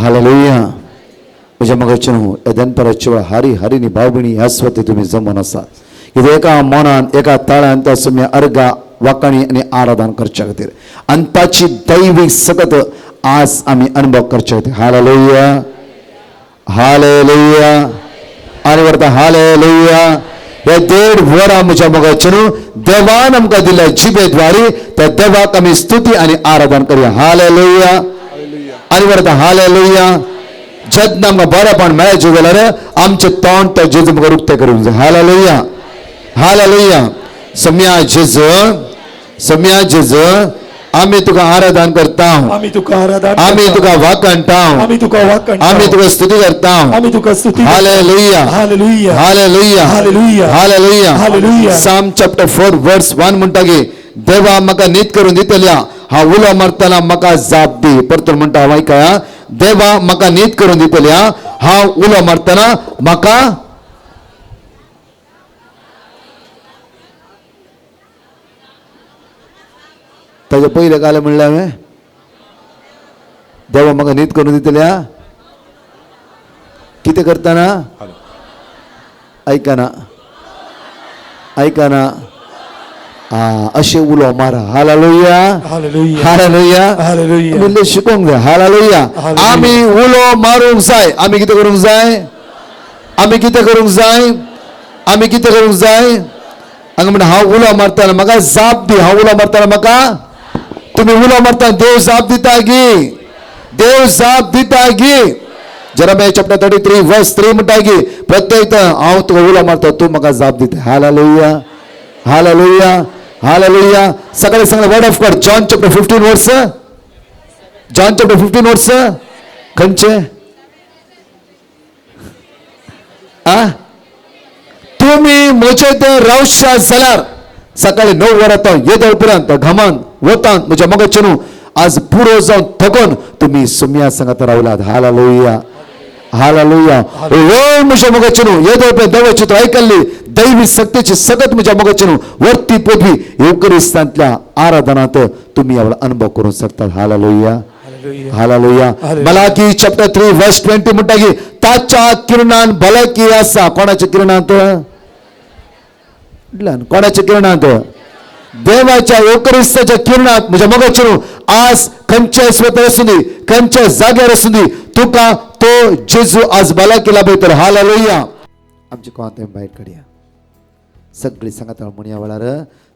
Hallelujah. म्हज्या मोगाचे न्हू, ह्या दनपाराच्या वेळार हारी हारीनी भाव भयणी ह्या स्वते तुमी जमून आसात कित्याक एका मनान एका ताळ्यान त्या सुम्या अर्गा वाकाणी आनी आराधन करच्या खातीर आनी ताची दैवीक सकत आज आमी अनुभव करच्या खातीर. Hallelujah, hallelujah. आनी वरता हालेलुया. हे 1.5 वरां म्हज्या मोगाचे न्हू देवान आमकां दिल्या जिबेद्वारे त्या देवाक आमी स्तुती आनी आराधन करूया. हालेलुया. आनी वरता हालेलुया. जेन्ना आमकां बरेपण मेळचें जाल्यार आमचें तोंड त्या जेजू मुखार उक्तें करूंक जाय. Hallelujah, hallelujah. सम्या जेजू, सम्या जेजू, आमी तुका आराधन करता, आमी तुका आराधन, आमी तुका वाखाणटा, आमी तुका वाखाणटा, आमी तुका स्तुती करता, आमी तुका स्तुती. Hallelujah, hallelujah, hallelujah, hallelujah, hallelujah, hallelujah. Psalm chapter 4 verse 1 म्हणटा की देवा म्हाका नीत करून दितल्या, हांव उलो मारतना म्हाका जाप दी. परतून म्हणटा हांव आयकया, देवा म्हाका नीत करून दितल्या, हांव उलो मारतना म्हाका ताजे पयलें काल म्हणलें हांवें, देवा म्हाका नीत करून दितल्या. कितें करतना आयकना, आयकना. अशें उलो मारा. Hallelujah, hallelujah, hallelujah, hallelujah. आमी शिकोंक जाय. हालेलुया. हालेलुया. आमी उलो मारूंक जाय. आमी कितें करूंक जाय? आमी कितें करूंक जाय? आमी कितें करूंक जाय? हांगा म्हणटा हांव उलो मारतना म्हाका जाप दी. हांव उलो मारतना म्हाका, तुमी उलो मारतना देव जाप दिता गी, देव जाप दिता गी. Jeremiah chapter 33 verse 3 म्हणटा की प्रत्येक हांव तुका उलो मारता, तूं म्हाका जाप दिता. Hallelujah, hallelujah, hallelujah. सकाळी सांगलें word of God, John chapter 15 verse, John chapter 15 verse खंयचे? आ तुमी म्हजे ते रावशा जाल्यार सकाळी 9 वरां तो येदोळ पर्यंत घामान वतान म्हज्या मोगाचे न्हू आज पुरो जावन थकोन तुमी सुम्या सांगात रावलात. Hallelujah, hallelujah. वय म्हज्या मोगाचे न्हू येदोळ पर्यंत देवाची तूं आयकल्ली दैवी सक्तीची सगत म्हज्या मोगाचे न्हू वरती पदवी येवकरिस्तांतल्या आराधनांत तुमी ह्या अनुभव करूंक शकतात. Hallelujah, hallelujah. मलाकी चॅप्टर 3 वर्स 20 म्हणटा की ताच्या किरणान भलायकी आसा. कोणाच्या किरणांत? कोणाच्या किरणांत? देवाच्या येवकरिस्ताच्या किरणात. म्हज्या मोगाचे न्हू आज खंयच्या स्वतः आसूं दी, खंयच्या जाग्यार आसूं दी, तुका तो जेजू आज भलायकी लाभयतलो. हालेलुया. आमचे कोण भायर काडया. सगळी सांगात म्हणया वेळार,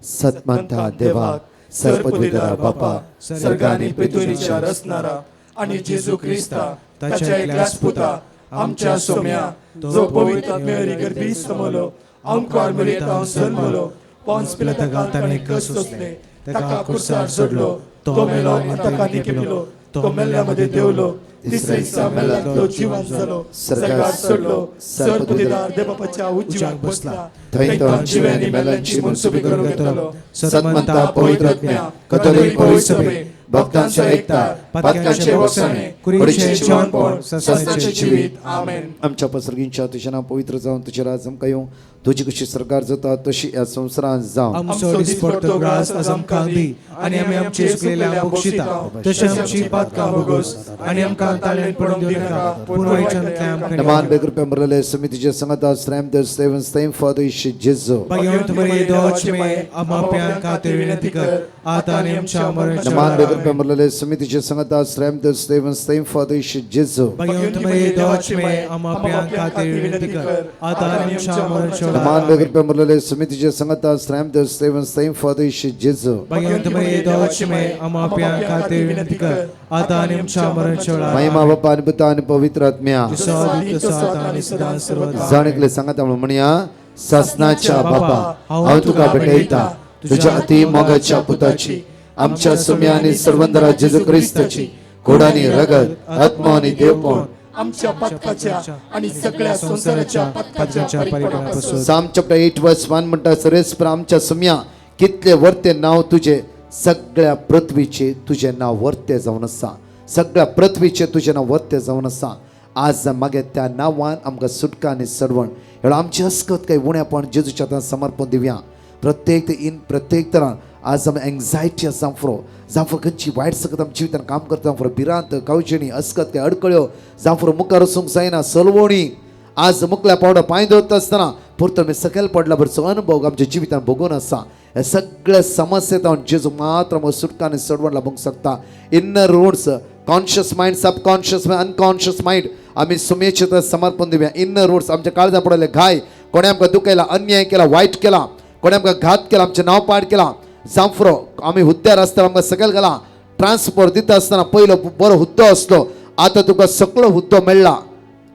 सतमंता देवा, सर्पदुतरा बापा, सर्ग आनी पृथ्वीच्या रचणारा आणि जेजू ख्रिस्ता ताच्या एकल्याच पुता आमच्या सोम्या, जो पवित्र आत्म्यावरी गर्भी समलो, आमकार मरियेंत जल्मलो, पोन्स पिलाताक ताणें कश्ट सोंसले, ताका कुर्सार सोडलो, तो मेलो आनी ताका निकेपिलो, तो मेल्ल्या मदें देंवलो, तिसरे दिसा मेल्ल्यांतलो जिवन जालो, सर्गार चडलो, सर्वबुद्धिदार देवबापाच्या उजव्याक बसला, थंय तो जिवे आनी मेल्ल्यांची मनसुबी करूंक येतलो. सतमंता पवित्र आत्म्या, कथोलीक पवित्र सभे, भक्तांचो एकता, पातकांचे भोगसणे, कुडीचें जिवनपण, सस्नाचें जिवीत. आमेन. आमच्या पसरगींच्या तुजें नांव पवित्र जावन तुजें राज आमकां येवं, तुजी कशी सरकार जाता तशी ह्या संवसारांत जावं. आमचो दिसपडतो ग्रास आज आमकां दी आनी आमी आमचे चुकलेल्या बक्षिता तशें आमची पातकां भोगोस आनी आमकां ताळ्यान पडूंक दिवनाका, पूण वायटांतल्यान आमकां नमान बेकृपे मरले समितीचे संगता श्रेम देव सेवन सेम फादर जेजू. भगवंत मरिये दोच में आमा प्यान खातीर विनंती कर, आतां आनी आमच्या मरणाच्या नमान वेळार. बेकृपे मरले समितीचे संगता श्रेम देव सेवन सेम फादर जेजू. भगवंत मरिये दोच में आमा प्यान खातीर विनंती कर, आतां आनी आमच्या मरणाच्या नमान वेळार. बेकृपे मरले समितीचे संगता श्रेम देव सेवन सेम फादर जेजू. भगवंत मरिये दोच में आमा प्यान खातीर विनंती कर, आतां आनी आमच्या मरणाच्या वेळार. महिमा बापा आणि पुता आणि पवित्र आत्म्या. जसो आदी तसो आतां आनी सदां सर्वदा. जाण एकले सांगता म्हणून म्हणया, सासनाच्या बापा, हांव तुका भेटयता तुझ्या अति मोगाच्या पुताची, आमच्या सुम्या आणि सर्वंदरा जेजू क्रिस्ताची कोडानी रगत, आत्मा आणि देवपण आमच्या पातकाच्या आणि सगळ्या संसाराच्या पातकाच्या परिणामापासून. साम चॅप्टर 8 वर्स 1 म्हणटा, सरेस्पर आमच्या सुम्या कितले वर्ते नांव तुझे, सगळ्या पृथ्वीचे तुझे नांव वर्ते जावन आसा, सगळ्या पृथ्वीचे तुझे नांव वर्ते जावन आसा. आज मागीर त्या नांवान आमकां सुटका आनी सरवण हेळ आमची हस्कत काही उणेपण जेजूच्या हातान समर्पण दिवया. प्रत्येक इन प्रत्येक तरान आज आमी एंग्जायटी आसा जांव जांव खंयची वायट सकत आमच्या जिवितान काम करता जांव भिरांत कावचेणी अस्कत काय अडकळ्यो जांव मुखार वचूंक जायना सलवणी. आज मुकल्या पावडा पांय दवरता आसतना परतून आमी सकयल पडला बरचो अनुभव आमच्या जिवितान भोगून आसा. ह्या सगळ्या समस्येत हांव जेजू मात्र आमकां सुटका आनी सडवण लाबूंक शकता. Inner roots, conscious mind, subconscious mind, unconscious mind आमी सुमेचे तर समर्पण दिवया. इनर रूट्स आमच्या काळजा पडले घाय, कोणें आमकां दुखयला, अन्याय केला, वायट केला, कोणें आमकां घात केला, आमचें नांव पाड केलां, जांफरो आमी हुद्द्यार आसतना आमकां सकयल घाला, ट्रान्सफर दिता आसतना पयलो बरो हुद्दो आसलो, आतां तुका सकलो हुद्दो मेळ्ळा,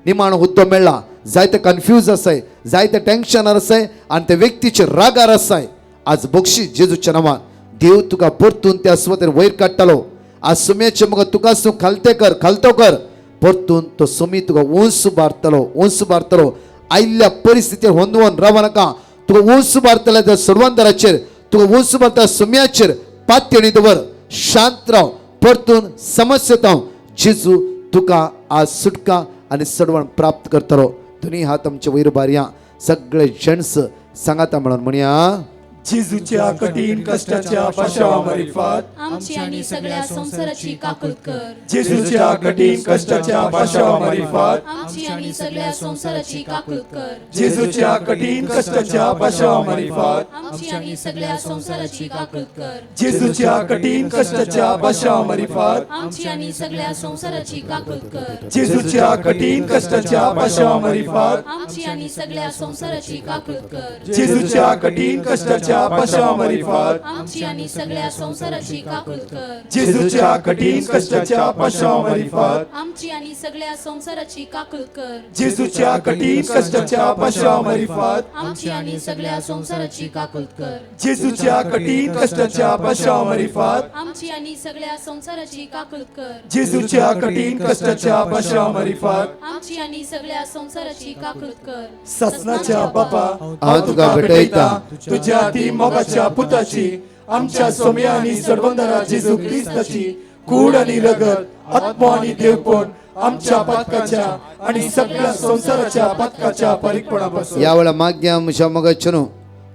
निमाणो हुद्दो मेळ्ळा. जायते कन्फ्यूज आसाय, जायते टेंशनार आसाय आनी ते व्यक्तीचे रागार आसाय. आज बक्षी जेजूच्या नांवान देव तुका परतून त्या सुवातेर वयर काडटालो. आज सुम्याचे मुखार तुका तूं खालते कर, खालतो कर, परतून तो सुमी तुका उंच उबारतलो, उंच उबारतलो. आयिल्ल्या परिस्थितीर होंदवून राव नाका. तुका उंच उबारतले त्या सोडवंदराचेर, तुका उंच उबारता सुम्याचेर पातयणी दवर, शांत राव. परतून समस्येत हांव जेजू तुका आज सुटका आनी सडवण प्राप्त करतलो. दोनी हात आमचे वयर उबारया. सगळे जेंट्स सांगाता म्हणून म्हणया, जेजूच्या कठीण कष्टाच्या पाशावा मारिफात आमची आणि सगळ्या संसाराची काकूत कर. जेजूच्या कठीण कष्टाच्या पाशावा मारिफात आमची आणि सगळ्या संसाराची काकूत कर. जेजूच्या कठीण कष्टाच्या पाशावा मारिफात आमची आणि सगळ्या संसाराची काकूत कर. जेजूच्या कठीण कष्टाच्या पाशावा मारिफात आमची आणि सगळ्या संसाराची काकूत कर. जेजूच्या कठीण कष्टाच्या पाशावा मारिफात आमची आणि सगळ्या संसाराची काकूत कर. जेजूच्या कठीण कष्टाच्या पाशावा मारिफात आमची आणि सगळ्या संसाराची काकूत कर. जेजूच्या कठीण कष्टाच्या पाशावा मारिफात आमची आणि सगळ्या संसाराची काकूत कर. जेजूच्या कठीण कष्टाच्या पाशावा मारिफात आमची आणि सगळ्या संसाराची काकूत कर. जेजूच्या कठीण कष्टाच्या पाशावा मारिफात आमची आणि सगळ्या संसाराची काकूत कर. जेजूच्या कठीण कष्टाच्या पाशावा मारिफात आमची आणि सगळ्या संसाराची काकूत कर. ससनाच्या बापा, हांव तुका भेटयता तुझ्या ती मोगाच्या पुताची, आमच्या सोम्या आणि सडवंदरा जेजू क्रिस्ताची कूड आणि रगत, आत्मो आणि देवपण आमच्या पातकाच्या आणि सगळ्या संसाराच्या पातकाच्या परिपणापासून. या वेळा माग्या म्हज्या मोगाचें न्हू,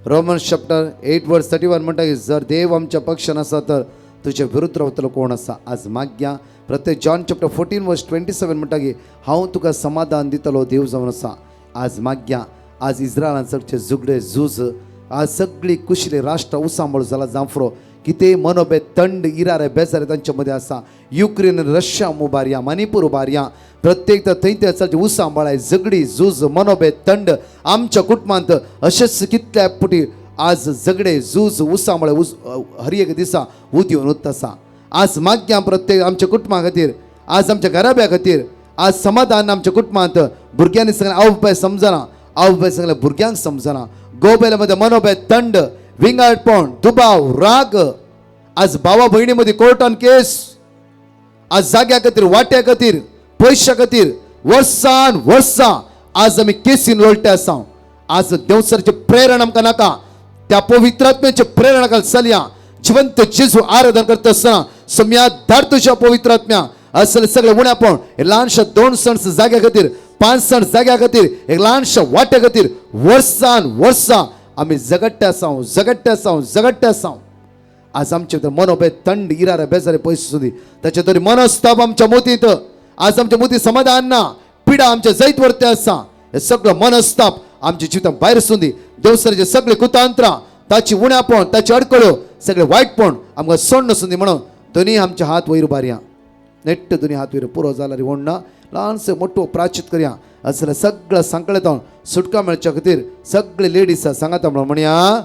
रोमन चॅप्टर 8 वर्स 31 म्हणटा की जर देव आमच्या पक्षान आसा तर तुजे विरुद्ध रावतलो कोण आसा. आज माग्या प्रत्येक जॉन चॅप्टर 14 वर्स 27 म्हणटा की हांव तुका समाधान दितलो देव जावन आसा. आज माग्या आज इस्रायलान सगळे झुगडे झूज, आज सगळी कुशिल्ली राष्ट्रां उसांबळ जाला जांफरो, कितें मनोबे थंड इरारे बेजारे तांचे मदें आसा. युक्रेन रशिया उबारया, मणिपूर उबारया, प्रत्येक थंय थंय आसा उसांबळाय झगडी झूज मनोबे थंड आमच्या कुटुंबांत अशेंच कितल्या पुटी आज झगडे झूज उसांबळे उस हर एक दिसा उदयोन उरता आसा. आज माग्या प्रत्येक आमच्या कुटुंबा खातीर, आज आमच्या घराब्या खातीर, आज समाधान आमच्या कुटुंबांत भुरग्यांनी सगळें आवय बापाय समजना, आवय बापाय सगळ्या भुरग्यांक समजना. गोबेल्या मध्ये मनोबे थंड विंगाडपण दुबाव राग, आज भावा भयणी मध्ये कोर्टान केस, आज जाग्या खातीर वाट्या खातीर पयशा खातीर वर्सान वर्सां आज आमी केसीन लोळटे आसा. आज देवसराचे प्रेरण आमकां नाका, त्या पवित्रात्म्याचे प्रेरणा खाल चलया. जिवंत जेजू आराधन करता आसतना सम्या धाड तुज्या पवित्रात्म्या असले सगळे उण्यापण ल्हानशा 2 सण जाग्या खातीर, 5 सण जाग्या खातीर, एक ल्हानशा वाट्या खातीर वर्सान वर्सां आमी झगडटे आसा, झगडटे आसा, झगडटे आसा. आज आमचे भितर मनोबे थंड इरारे बेजारे पयस सुदी ताचे तरी मनस्ताप आमच्या मोतींत, आज आमच्या मोती समाधान ना, पिडा आमच्या जैत वरते आसा. हे सगळं मनस्ताप आमच्या जिवितां भायर सुंदी. देवसराचे सगळे कुतांत्रां, ताची उण्यापण, ताची अडकळ्यो, सगळे वायटपण आमकां सोड नासुंदी म्हणून दोनी आमचे हात वयर उबारया. नेट्ट दोनी हात वयर पुरो जाल्यार व्हडना ल्हानसो मोठो प्राचित करया. असले सगळं सांकळेंत सुटका मेळच्या खातीर सगळे लेडीज सांगाता म्हणून म्हणया,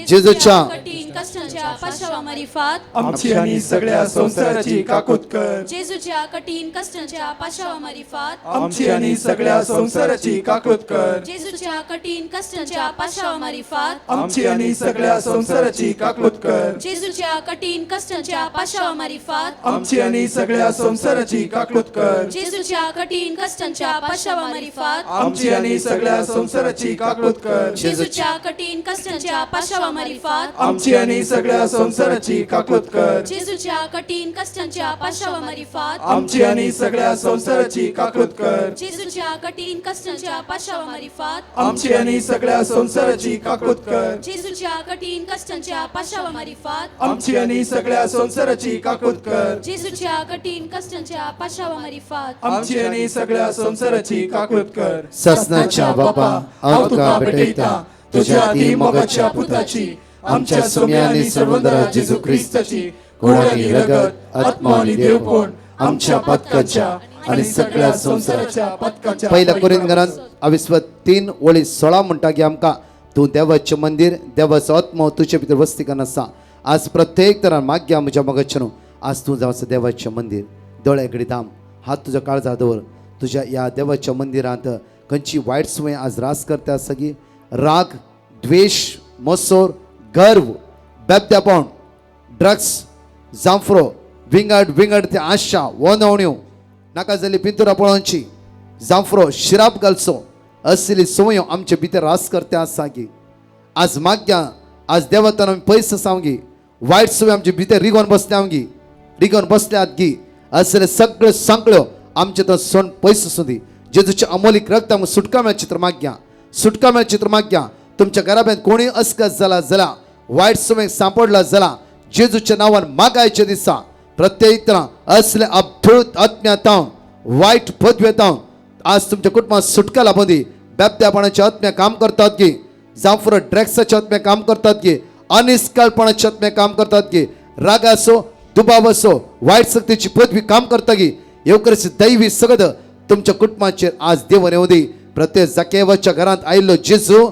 जेजूच्या कठीण कष्टांच्या पाशावा मारिफात आमची आणि सगळ्या संसाराची काकूत कर. जेजूच्या कठीण कष्टांच्या पाशावा मारिफात आमची आणि सगळ्या संसाराची काकूत कर. जेजूच्या कठीण कष्टांच्या पाशावा मारिफात आमची आणि सगळ्या संसाराची काकूत कर. जेजूच्या कठीण कष्टांच्या पाशावा मारिफात आमची आणि सगळ्या संसाराची काकूत कर. जेजूच्या कठीण कष्टांच्या पाशावा मारिफात आमची आणि सगळ्या संसाराची काकूत कर. जेजूच्या कठीण कष्टांच्या पाशावा मारिफात आमची आणि आनी सगळ्या संवसाराची काकूत कर. जेजूच्या कठीण कष्टांच्या पाशावा मारिफात आमची आनी सगळ्या संवसाराची काकूत कर. जेजूच्या कठीण कष्टांच्या पाशावा मारिफात आमची आनी सगळ्या संवसाराची काकूत कर. जेजूच्या कठीण कष्टांच्या पाशावा मारिफात आमची आनी सगळ्या संवसाराची काकूत कर. जेजूच्या कठीण कष्टांच्या पाशावा मारिफात आमची आनी सगळ्या संवसाराची काकूत कर. ससनाच्या बापा, हांव तुका भेटयता तुझ्या अति मोगाच्या पुताची, आमच्या सोम्या आनी सर्वंदरा जेजू क्रिस्ताची कोण आनी रगत, आत्मा आनी देवपण आमच्या पातकाच्या आनी सगळ्या संवसाराच्या पातकाच्या पहिल्या कोरिंथरांत अविस्वत 3:16 म्हणटा की आमकां तूं देवाचें मंदीर, देवाचो आत्मो तुजे भितर वस्तीकन आसा. आज प्रत्येक तरान माग्या म्हज्या मोगाचें न्हू, आज तूं जावचो देवाचें मंदीर. दोळे घडी दाम, हात तुजो काळजा दवर. तुज्या ह्या देवाच्या मंदिरांत खंयची वायट संवय आज रास करता आसा की राग, द्वेश, मसोर, गर्व, बेबद्यापण, ड्रग्स, जांफरो, विंगड विंगड ते आशा वनवण्यो, नाका जाल्ली पिंतुरां पळोवची, जांफरो शिराप घालचो असली संवयो आमचे भितर रास करता आसा की आज माग्या आज देवतान आमी पयस आसा गी, वायट संवय आमचे भितर रिगोवन बसल्या गी, रिगोवन बसल्यात गी, असले सगळ्यो सांकळ्यो आमचे तो सण पयस आसूं दी. जेजूचे अमोलीक रक्त आमकां सुटका मेळची तर माग्या, सुटका मेळची तर माग्या. तुमच्या घराब्यांत कोणीय अस्कस जाला जाला, वायट संवय सांपडला जाला, जेजूच्या नांवान मागायचे दिसा प्रत्येक तरा असले अब्धूत आत्म्या वायट पदवेतावन आज तुमच्या कुटुंबात सुटका लाभूं दी. बेबद्यापणाच्या आत्म्या काम करतात की, जांफुर ड्रग्साच्या आत्म्या काम करतात की, अनिस्काळपणाच्या आत्म्या काम करतात की, रागाचो, दुबावाचो, वायट शक्तीची पदवी काम करता की, येवकरची दैवी सगद तुमच्या कुटुंबाचेर आज देवन येवं दी. प्रत्येक जाकेवाच्या घरांत आयिल्लो जेजू,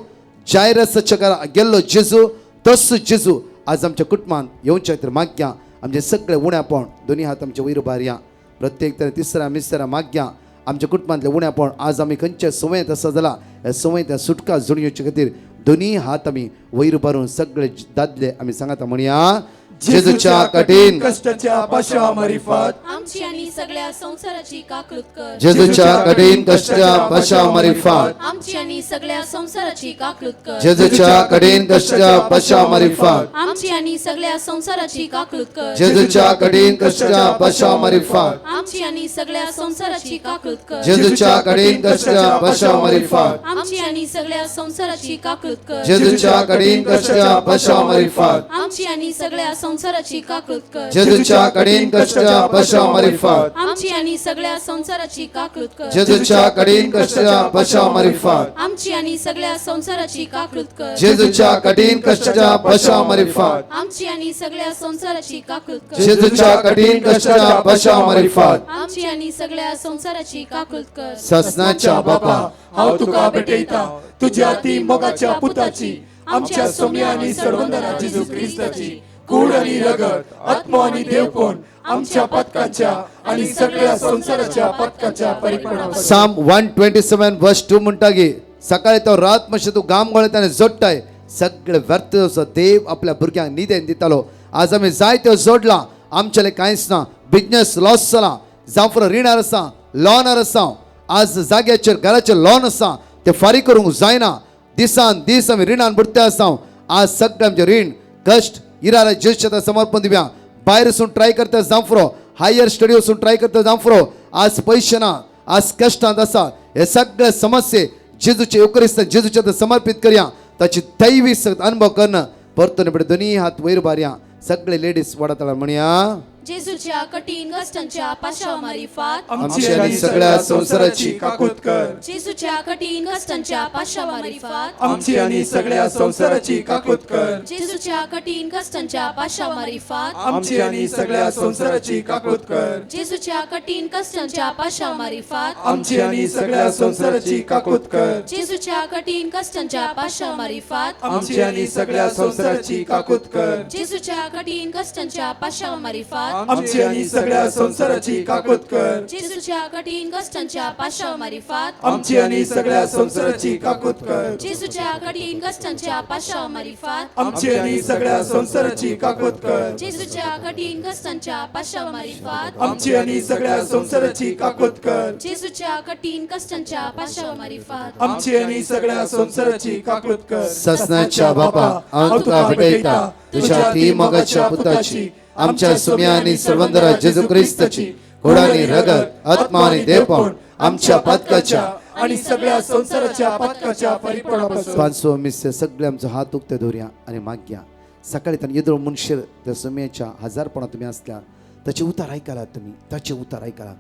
जायरसाच्या घरा गेल्लो जेजू, तस्सो जेजू आज आमच्या कुटुंबांत येवच्या खातीर माग्या. आमचे सगळे उण्यापण दोन्ही हात आमचे वयर उबारया. प्रत्येक तरे तिसऱ्या मिसऱ्या माग्या आमच्या कुटुंबांतले उण्यापण आज आमी खंयच्या संवयेंत आसा जाला ह्या संवयेंत सुटका जोडून येवचे खातीर दोन्ही हात आमी वयर उबारून सगळे दादले आमी सांगाता म्हणया, जेजूच्या कठीण कष्टाच्या पाशा मारिफात आमची आनी सगळ्या संवसाराची काकूत कर. जेजूच्या कठीण कष्टाच्या पाशा मारिफात आमची आनी सगळ्या संवसाराची काकूत कर. जेजूच्या कठीण कष्टाच्या पाशा मारिफात आमची आनी सगळ्या संवसाराची काकूत कर. जेजूच्या कठीण कष्टाच्या पाशा मारिफात आमची आनी सगळ्या संवसाराची काकूत कर. जेजूच्या कठीण कष्टाच्या पाशा मारिफात आमची आनी सगळ्या संवसाराची काकूत कर. जेजूच्या कठीण कष्टाच्या पाशा मारिफात आमची आनी सगळ्या संवसाराची काकूत कर. जेजूच्या कठीण कष्टाच्या पाशा मारिफात आमची आनी सगळ्या संवसाराची काकूत कर. जेजूच्या कठीण कष्टाच्या पाशा मारिफात आमची आनी सगळ्या संवसाराची काकूत कर. जेजूच्या कठीण कष्टाच्या पाशा मारिफात आमची आनी सगळ्या संवसाराची काकूत कर. जेजूच्या कठीण कष्टाच्या पाशा मारिफात आमची आनी सगळ्या संवसाराची काकूत कर. ससनाच्या बापा, हांव तुका भेटयता तुझ्या ती मोगाच्या पुताची, आमच्या सोम्या आनी सर्वंदरा जेजू क्रिस्ताची कूड आनी रगत, आत्मो आनी देवपण आमच्या पातकाच्या आनी सगळ्या संवसाराच्या पातकाच्या परिपणा. Psalm 127:2 म्हणटा की सकाळी तो रात मातशें तूं घाम गळयता आनी जोडटाय सगळे व्यर्थ जावचो. देव आपल्या भुरग्यांक निदेन दितालो. आज आमी जायत्यो जोडलां, आमच्याले कांयच ना. बिजनेस लॉस जाला, जावं रिणार आसा, लॉनार आसा, आज जाग्याचेर घराचेर लॉन आसा ते फारीक करूंक जायना. दिसान दीस आमी रिणान बुडते आसा. आज सगळें आमचें रीण कश्ट इरारा जेजूच्या समर्पण दिवया. भायर वचून ट्राय करता जांफरो, हायर स्टडी वचून ट्राय करता जांफरो, आज पयशे ना, आज कश्टांत आसा. हे सगळे समस्ये जेजूचे येवकरिस्त जेजूच्या समर्पीत करया. ताची दैवी अनुभव करणं परतून पडे दोन्ही हात वयर बारया. सगळे लेडीज वडाताळा म्हणया, जेजूच्या कठीण कष्टांच्या पाशावा मारिफात आमची आनी सगळ्या संवसाराची काकूत कर. जेजूच्या कठीण कष्टांच्या पाशावा मारिफात आमची आनी सगळ्या संवसाराची काकूत कर. जेजूच्या कठीण कष्टांच्या पाशावा मारिफात आमची आनी सगळ्या संवसाराची काकूत कर. जेजूच्या कठीण कष्टांच्या पाशावा मारिफात आमची आनी सगळ्या संवसाराची काकूत कर. जेजूच्या कठीण कष्टांच्या पाशावा मारिफात आमची आनी सगळ्या संवसाराची काकूत कर. जेजूच्या कठीण कष्टांच्या पाशावा मारिफात मारिफात आमची आनी सगळ्या संवसाराची काकूत कर. जेजूच्या कठीण कष्टांच्या पाशाव मारिफात आमची आनी सगळ्या संवसाराची काकूत कर. जेजूच्या कठीण कष्टांच्या पाशाव मारिफात आमची आनी सगळ्या संवसाराची काकूत कर. जेजूच्या कठीण कष्टांच्या पाशाव मारिफात आमची आनी सगळ्या संवसाराची काकूत कर. जेजूच्या कठीण कष्टांच्या पाशाव मारिफात आमची आनी सगळ्या संवसाराची काकूत कर. ससनाच्या बापा, हांव तुका भेटयता तुझ्या ती मोगाच्या पुताची, आमच्या सुम्या आनी सर्वंदरा जेजू क्रिस्ताची घोडानी रगत, आत्मा आनी देवपण आमच्या पातकाच्या आणि सगळ्या संवसाराच्या पातकाच्या परिपणापासून पांचवो मिस सगळे आमचो हात उक्ते दवरया आनी मागया. सकाळी ताणें येदोळ मनशेर त्या सुम्याच्या हजारपणा तुमी आसल्या ताचे उतार आयकलात तुमी, ताचे उतार आयकलात.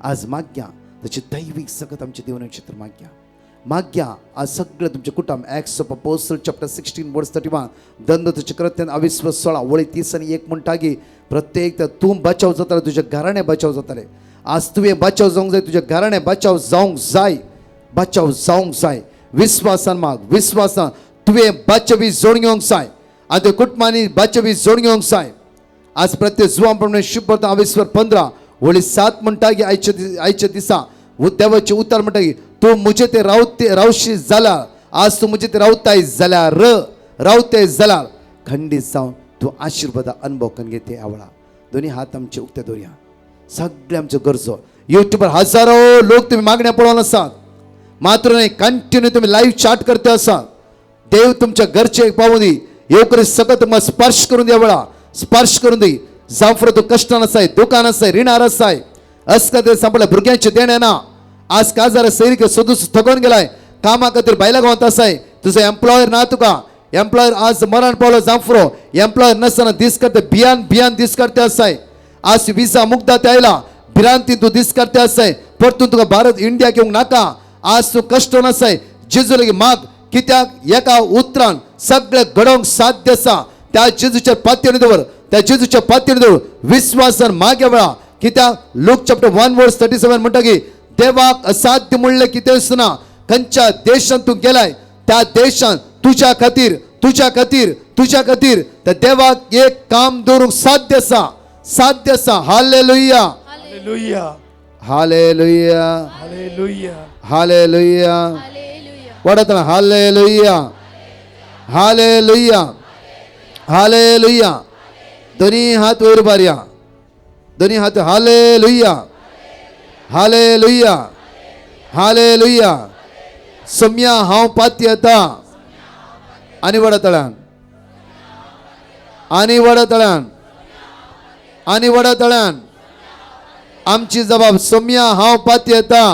आज मागया ताची दैवीक सकत आमचे देव नक्षत्र मागया मागया. आज सगळें तुमचें कुटुंब Acts of Apostle chapter 16 verse 31 दंड तुजे कृत्यान अविस्व 16 वळी 30 आनी 1 म्हणटा की प्रत्येक तूं बचाव जाताले, तुज्या घराणें बचाव जाताले. आज तुवें बचाव जावंक जाय, तुज्या घराणें बचाव जावंक जाय, बचाव जावंक जाय. विस्वासान माग, विस्वासान तुवें बचावी जोड घेवंक जाय आनी तुज्या कुटुंबांनी बचावी जोड घेवंक जाय. आज प्रत्येक जुवां प्रमाणे शुभ्र अविस्वर 15 वळी 7 म्हणटा की आयच्या दिसा देवाचें उतर म्हणटा की तूं म्हजे ते रावते रावशी जाला, आज तूं म्हजे ते रावताय जाल्यार रावताय जाल्यार खंडीत जावन तूं आशिर्वादा अनुभव करून घेते. आवळा दोन्ही हात आमचे उक्ते दवरया. सगळे आमच्यो गरजो युट्यूबार हजारो लोक तुमी मागण्या पळोवन आसात, मात्र न्हय कंटिन्यू तुमी लायव्ह चाट करते आसात. देव तुमच्या घरचे पावूं दी, येवकरी सगळं तुमकां स्पर्श करून दी, वेळा स्पर्श करून दी. जावं तूं कश्टान आसाय, दुकान आसाय, रिणार आसाय, अस्कते सांपडल्या भुरग्यांचें देणें ना, आज काजार सैरिक सोदूस थकोन गेलाय, कामा खातीर बायला गांवांत आसाय, तुजो एम्प्लॉयर ना तुका, एम्प्लॉयर आज मरण पावलो जांफरो, एम्प्लॉयर नासतना दीस करते भियान भियान दीस करते आसाय. आज विजा मुग्धा ते आयला भिरांती तूं दीस करते आसाय, परतून तुका भारत इंडिया घेवंक नाका. आज तूं कश्ट आसाय, जेजू लागीं माग, कित्याक एका उतरान सगळें घडोवंक साध्य आसा. त्या जेजूच्या पातयेन दवर, त्या जेजूच्या पातयेन दवर विस्वासान मागे वेळा, कित्याक लूक चॅप्टर 1 वर्स 37 म्हणटा की देवाक असाध्य म्हणलें कितेंच ना. खंयच्या देशांत तूं गेलाय त्या देशांत तुज्या खातीर तुज्या खातीर तुज्या खातीर त्या देवाक एक काम दवरूंक साध्य आसा, साध्य आसा. Hallelujah, hallelujah, hallelujah, hallelujah, hallelujah. वाडत हालेलुया, हालेलुया, हालेलुया. दोन्ही हात वयर उबारया, दोन्ही हात. Hallelujah, hallelujah, hallelujah. सम्या हांव पातयेता आनी व्हडा तळ्यान, आनी व्हडा तळ्यान, आनी व्हडा तळ्यान आमची जबाब. सम्या हांव पातयेता.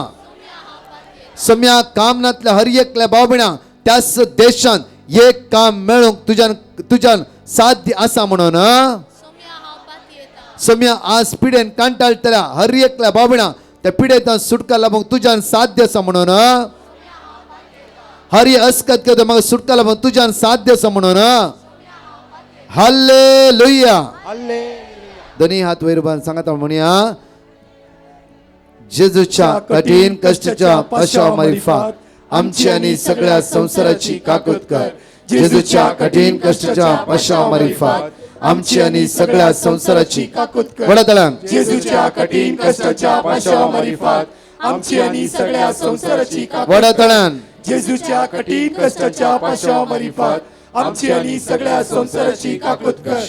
सम्या काम नातल्या हर एकल्या भाव भयणा त्याच देशांत एक काम मेळूंक तुज्यान तुज्यान साध्य आसा म्हणून. सम्या आज पिडेन कांटाळटल्या हर एकल्या भाव भयणा त्या पिडेंतल्यान सुटका लाभूंक तुज्यान साध्य आसा म्हणून. हरी अस्कत करता म्हाका सुटका लाभूंक तुज्यान साध्य आसा म्हणून. हालेलुया. दोन्ही हात वयर बांद सांगता म्हणया, जेजूच्या कठीण कष्टाच्या पाशाव मारिफात आमची आनी सगळ्या संवसाराची काकूत कर. जेजूच्या कठीण कष्टाच्या पाशाव मारिफात आमची आनी सगळ्या संवसाराची काकूत कर. व्हडा तळ्यान जेजूच्या कठीण कष्टाच्या पाशाव मारिफात आमची आनी सगळ्या संवसाराची काकूत व्हडा कर. तळ्यान जेजूच्या कठीण कष्टाच्या पाशाव मारिफात आमची आनी सगळ्या संवसाराची काकूत कर.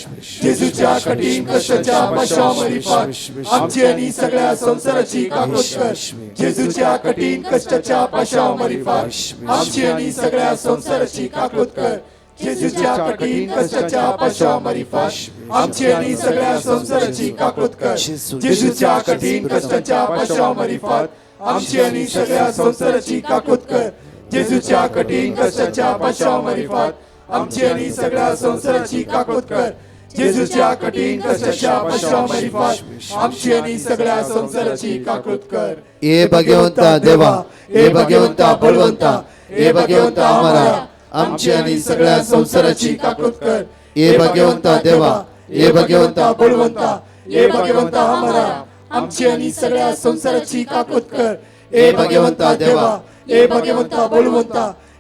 जेजूच्या कठीण कष्टाच्या पाशाव मारिफात आमची आनी सगळ्या संवसाराची काकूत कर. जेजूच्या कठीण कष्टाच्या पाशाव मारिफात आमची आनी सगळ्या संवसाराची काकूत कर. जेजूच्या कठीण कष्टाच्या पाशाव मारिफात आमची आनी सगळ्या संवसाराची काकूत कर. जेजूच्या कठीण कष्टाच्या पाशाव मारिफात आमची आनी सगळ्या संवसाराची काकूत कर. जेजूच्या कठीण कष्टाच्या पाशाव मारिफात आमची आनी सगळ्या संवसाराची काकूत कर. जेजूच्या कठीण कष्टाच्या पाशाव मारिफात आमची आनी सगळ्या संवसाराची काकूत कर. ए भगवंता देवा, ए भगवंता बळवंता, ए भगवंता आमारा आमची आनी सगळ्या संवसाराची काकूत कर. ए भगवंता देवा, ए भगवंता बळवंता, ए भगवंता आमारा आमची आनी सगळ्या संवसाराची काकूत कर. ए भगवंता देवा, ए भगवंता बळवंता,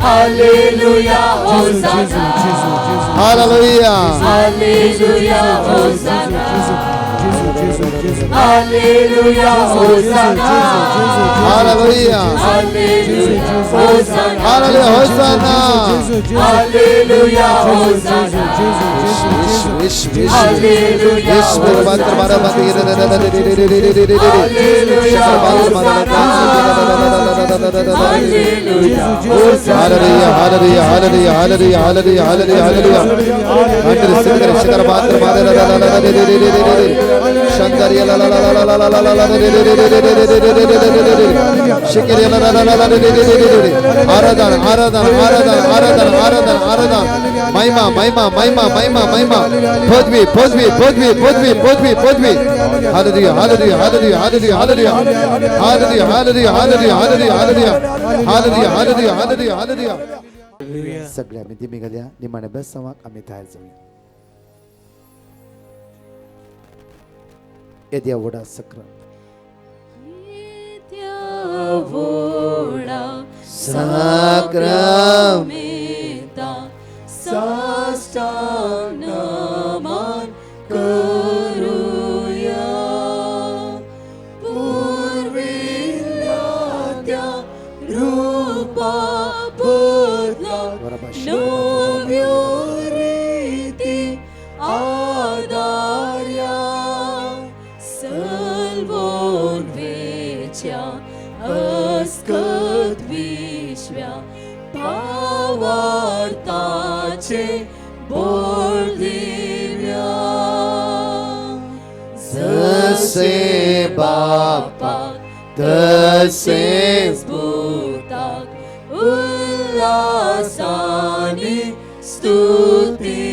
Hallelujah hosanna. Hallelujah. Hallelujah hosanna. Hallelujah hosanna. Hallelujah. Hallelujah hosanna. Hallelujah hosanna. Hallelujah hosanna. Yeshu Yeshu hallelujah Yeshu रूपांतर मारा मत hallelujah hosanna. Hallelujah hosanna. Hallelujah hallelujah hallelujah hallelujah hallelujah hallelujah hallelujah. अंतर सिंगर शिखर पात्र मारे शंकर ला ला ला ला ला ला ला ला शिकर ला ला ला ला ला। आराधना आराधना आराधना आराधना आराधना आराधना। महिमा महिमा महिमा महिमा महिमा। पृथ्वी पृथ्वी पृथ्वी पृथ्वी पृथ्वी पृथ्वी। Hallelujah hallelujah hallelujah hallelujah hallelujah hallelujah hallelujah hallelujah hallelujah hallelujah hallelujah hallelujah hallelujah hallelujah. सगळ्या आमी दिमी घालया निमाण्या बेसांवाक आमी तयार जावया। येद्या व्हडा सक्र व्हडा साक्रामेंता साष्टांग नमन करूया। पुर्विल्ल्या त्या रूपा बदला नव्यो रिती आदार्या। सल्वोन वेच्या अस्कत विश्व्या पावार्ताचे बोल दिव्या। जसे बापा तसेच भूताक उल्हासानी स्तुती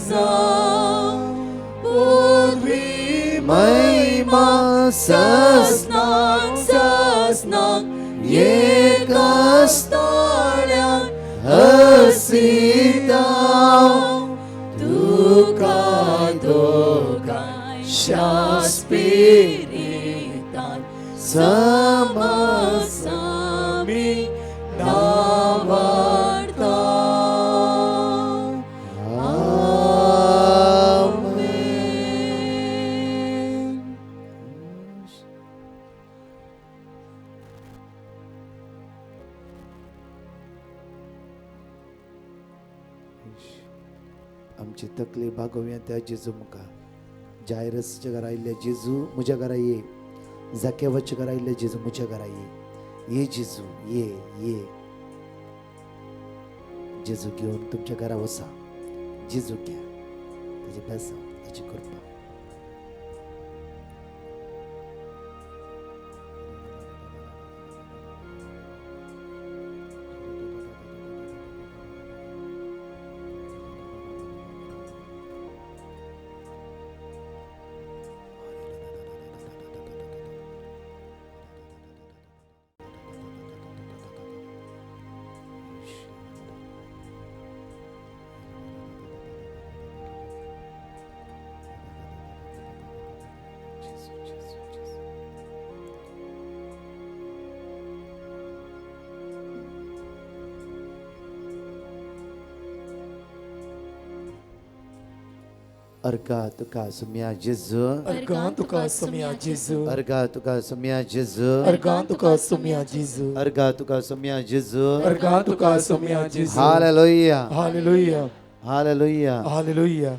जावं। पूर्वी महिमा ससनाक ससनाक एकास्ताळ्यान हसीता तुका दोगांय शास्पिरितान समसामी नावार्ता। आमेन। आमची तकली भागोवया त्या जेजू मुखार। जायरसच्या घरा आयिल्ले जेजू म्हज्या घरा ये, जाकेवाच्या घरा आयिल्ले जेजू म्हज्या घरा ये, ये जेजू ये ये। जेजू घेवन तुमच्या घरा वसा, जेजू घ्या, ताजें बेसांव, ताजी कृपा। अर्गा तुका सुम्या जेजू, अर्गां तुका सुम्या जेजू, अर्गा तुका सुम्या जेजू, अर्गां तुका सुम्या जेजू, अर्गा तुका सुम्या जेजू, अर्गां तुका सुम्या जेजू. Hallelujah hallelujah hallelujah hallelujah.